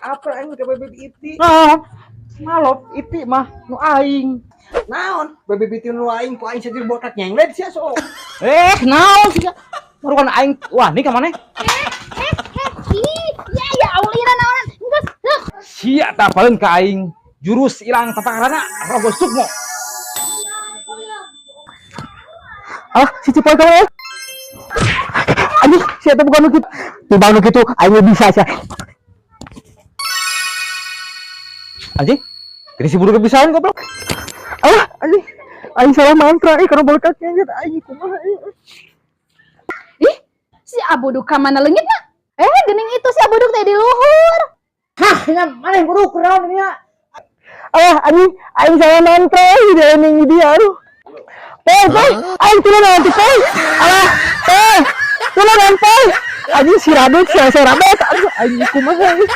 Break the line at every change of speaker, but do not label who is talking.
Apa aing ke Bebeb Iti?
Nah, malop Iti mah nu aing.
Naon? Bebeb Iti nu aing ku aing saja botak nyenglet sia sok.
Eh, naon sih? Baru kan aing wah nih ka maneh?
Ih, ya ya Allah ira naonan. Geus, heuh.
Sia tapaleun ka aing jurus ilang tapakarana rogo sukmo.
Ah, si Cipoy kamu ya. Anjing, si eta bukan nu kitu. Timbang nu kitu, aing bisa sia.
Anjing, gini si buruk kebiasaan goblok.
Ah, anjing. Aing salah mantra, eh karena bolekat nyenglet aing kumaha eh.
Ih, si Abuduk ka mana leungitna? Eh, geuning itu si Abuduk teh di luhur.
Hah, nya maneh buruk kunaon ini ya?
Ah, anjing, aing salah mantra, eh dia ning dia aduh. Poy, poy, aing turun nanti poy. Alah, poy, turun nanti poy. Anjing si Radit, si si Radit, aduh, aing kumaha eh.